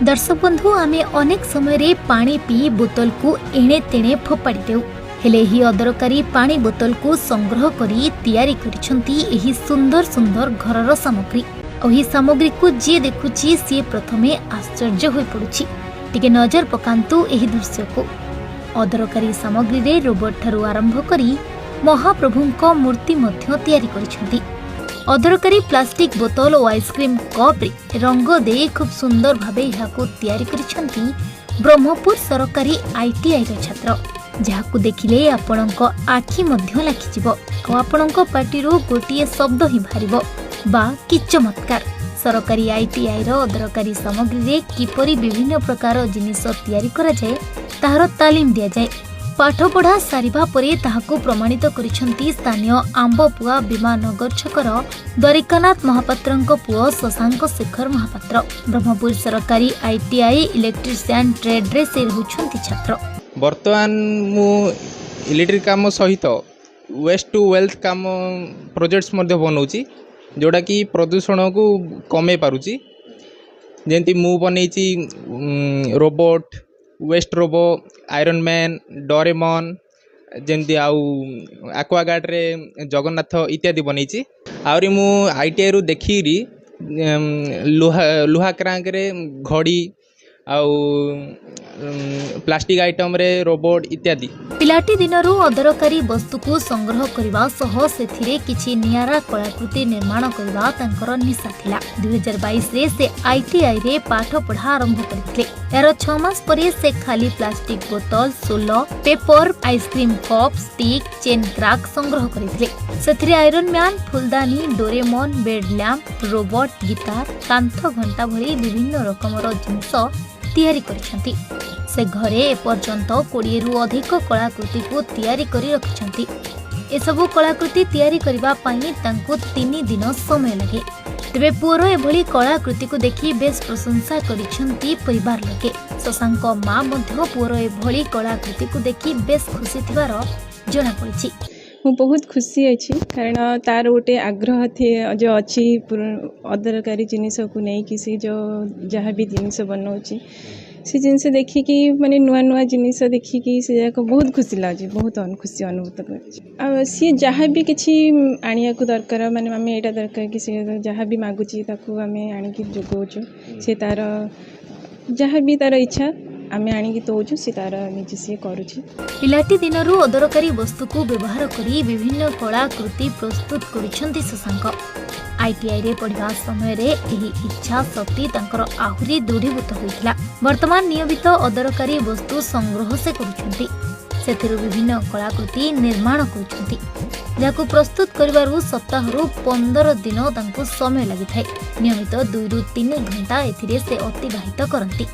ଦର୍ଶକ ବନ୍ଧୁ, ଆମେ ଅନେକ ସମୟରେ ପାଣି ପିଇ ବୋତଲକୁ ଏଣେ ତେଣେ ଫୋପାଡ଼ି ଦେଉ। ହେଲେ ଏହି ଅଦରକାରୀ ପାଣି ବୋତଲକୁ ସଂଗ୍ରହ କରି ତିଆରି କରିଛନ୍ତି ଏହି ସୁନ୍ଦର ସୁନ୍ଦର ଘରର ସାମଗ୍ରୀ। ଆଉ ଏହି ସାମଗ୍ରୀକୁ ଯିଏ ଦେଖୁଛି, ସିଏ ପ୍ରଥମେ ଆଶ୍ଚର୍ଯ୍ୟ ହୋଇପଡ଼ୁଛି। ଟିକେ ନଜର ପକାନ୍ତୁ ଏହି ଦୃଶ୍ୟକୁ। ଅଦରକାରୀ ସାମଗ୍ରୀରେ ରୋବୋଟ ଠାରୁ ଆରମ୍ଭ କରି ମହାପ୍ରଭୁଙ୍କ ମୂର୍ତ୍ତି ମଧ୍ୟ ତିଆରି କରିଛନ୍ତି। ଅଦରକାରୀ ପ୍ଲାଷ୍ଟିକ୍ ବୋତଲ ଓ ଆଇସ୍କ୍ରିମ୍ କପ୍ରେ ରଙ୍ଗ ଦେଇ ଖୁବ୍ ସୁନ୍ଦର ଭାବେ ଏହାକୁ ତିଆରି କରିଛନ୍ତି ବ୍ରହ୍ମପୁର ସରକାରୀ ଆଇଟିଆଇର ଛାତ୍ର, ଯାହାକୁ ଦେଖିଲେ ଆପଣଙ୍କ ଆଖି ମଧ୍ୟ ଲାଖିଯିବ ଆଉ ଆପଣଙ୍କ ପାଟିରୁ ଗୋଟିଏ ଶବ୍ଦ ହିଁ ବାହାରିବ, ବା କି ଚମତ୍କାର! ସରକାରୀ ଆଇଟିଆଇର ଅଦରକାରୀ ସାମଗ୍ରୀରେ କିପରି ବିଭିନ୍ନ ପ୍ରକାର ଜିନିଷ ତିଆରି କରାଯାଏ, ତାହାର ତାଲିମ ଦିଆଯାଏ। ପାଠପଢ଼ା ସାରିବା ପରେ ତାହାକୁ ପ୍ରମାଣିତ କରିଛନ୍ତି ସ୍ଥାନୀୟ ଆମ୍ବପୁଆ ବିମାନନଗର ଛକର ଦ୍ୱାରିକାନାଥ ମହାପାତ୍ରଙ୍କ ପୁଅ ଶଶାଙ୍କ ଶେଖର ମହାପାତ୍ର। ବ୍ରହ୍ମପୁର ସରକାରୀ ଆଇଟିଆଇ ଇଲେକ୍ଟ୍ରିସିଆନ୍ ଟ୍ରେଡ୍ରେ ସେ ରହୁଛନ୍ତି ଛାତ୍ର। ବର୍ତ୍ତମାନ ମୁଁ ଇଲେକ୍ଟ୍ରିକ୍ କାମ ସହିତ ୱେଷ୍ଟ ଟୁ ୱେଲ୍ଥ କାମ ପ୍ରୋଜେକ୍ଟସ୍ ମଧ୍ୟ ବନାଉଛି, ଯେଉଁଟାକି ପ୍ରଦୂଷଣକୁ କମେଇ ପାରୁଛି। ଯେମିତି ମୁଁ ବନେଇଛି robot, waste robo, iron man, Doraemon ଯେମିତି, ଆଉ ଆକ୍ୱାଗାର୍ଡ଼ରେ ଜଗନ୍ନାଥ ଇତ୍ୟାଦି ବନେଇଛି। ଆହୁରି ମୁଁ ଆଇଟିଆଇରୁ ଦେଖିକିରି ଲୁହା କ୍ରାଙ୍କରେ ଘଡ଼ି ଆଉ ପ୍ଲାଷ୍ଟିକ୍ ଆଇଟମ୍ରେ ରୋବୋଟ ଇତ୍ୟାଦି। ପିଲାଟି ଦିନରୁ ଅଦରକାରୀ ବସ୍ତୁକୁ ସଂଗ୍ରହ କରିବା ସହ ସେଥିରେ କିଛି ନିଆରା କଳାକୃତି ନିର୍ମାଣ କରିବା ତାଙ୍କର ନିଶା ଥିଲା। 2022ରେ ସେ ଆଇଟିଆଇରେ ପାଠପଢ଼ା ଆରମ୍ଭ କରିଥିଲେ। ଏହାର 6 ମାସ ପରେ ସେ ଖାଲି ପ୍ଲାଷ୍ଟିକ୍ ବୋତଲ, ସୋଲ, paper, ice cream cup, stick, chain crank ସଂଗ୍ରହ କରିଥିଲେ। ସେଥିରେ ଆଇରନ୍ ମ୍ୟାନ୍, ଫୁଲଦାନୀ, Doraemon, bed lamp, robot, guitar, କାନ୍ଥ ଘଣ୍ଟା ଭଳି ବିଭିନ୍ନ ରକମର ଜିନିଷ ତିଆରି କରିଛନ୍ତି। ସେ ଘରେ ଏପର୍ଯ୍ୟନ୍ତ 20ରୁ ଅଧିକ କଳାକୃତିକୁ ତିଆରି କରି ରଖିଛନ୍ତି। ଏସବୁ କଳାକୃତି ତିଆରି କରିବା ପାଇଁ ତାଙ୍କୁ 3 ଦିନ ସମୟ ଲାଗେ। ତେବେ ପୁଅର ଏଭଳି କଳାକୃତିକୁ ଦେଖି ବେଶ୍ ପ୍ରଶଂସା କରିଛନ୍ତି ପରିବାର ଲୋକେ। ଶଶାଙ୍କ ମା ମଧ୍ୟ ପୁଅର ଏଭଳି କଳାକୃତିକୁ ଦେଖି ବେଶ୍ ଖୁସି ଥିବାର ଜଣାପଡ଼ିଛି। ମୁଁ ବହୁତ ଖୁସି ଅଛି, କାରଣ ତାର ଗୋଟେ ଆଗ୍ରହ ଯେଉଁ ଅଛି, ଅଦରକାରୀ ଜିନିଷକୁ ନେଇକି ସେ ଯେଉଁ ଯାହା ବି ଜିନିଷ ବନଉଛି, ସେ ଜିନିଷ ଦେଖିକି, ମାନେ ନୂଆ ନୂଆ ଜିନିଷ ଦେଖିକି ସେ ଯାକ ବହୁତ ଖୁସି ଲାଗୁଛି, ବହୁତ ଖୁସି ଅନୁଭୂତ କରୁଛି। ଆଉ ସିଏ ଯାହା ବି କିଛି ଆଣିବାକୁ ଦରକାର, ମାନେ ଆମେ ଏଇଟା ଦରକାର କି ସେ ଯାହା ବି ମାଗୁଛି, ତାକୁ ଆମେ ଆଣିକି ଯୋଗାଉଛୁ। ସେ ତାର ଯାହା ବି ତାର ଇଚ୍ଛା, ଆମେ ଆଣିକି ଦେଉଛୁ। ସେ ତାର ନିଜେ ସିଏ କରୁଛି। ପିଲାଟି ଦିନରୁ ଅଦରକାରୀ ବସ୍ତୁକୁ ବ୍ୟବହାର କରି ବିଭିନ୍ନ କଳାକୃତି ପ୍ରସ୍ତୁତ କରୁଛନ୍ତି ଶଶାଙ୍କ। ଆଇଟିଆଇରେ ପଢ଼ିବା ସମୟରେ ଏହି ଇଚ୍ଛା ଶକ୍ତି ତାଙ୍କର ଆହୁରି ଦୃଢ଼ୀଭୂତ ହୋଇଥିଲା। ବର୍ତ୍ତମାନ ନିୟମିତ ଅଦରକାରୀ ବସ୍ତୁ ସଂଗ୍ରହ ସେ କରୁଛନ୍ତି, ସେଥିରୁ ବିଭିନ୍ନ କଳାକୃତି ନିର୍ମାଣ କରୁଛନ୍ତି, ଯାହାକୁ ପ୍ରସ୍ତୁତ କରିବାରୁ ସପ୍ତାହରୁ 15 ଦିନ ତାଙ୍କୁ ସମୟ ଲାଗିଥାଏ। ନିୟମିତ 2ରୁ 3 ଘଣ୍ଟା ଏଥିରେ ସେ ଅତିବାହିତ କରନ୍ତି।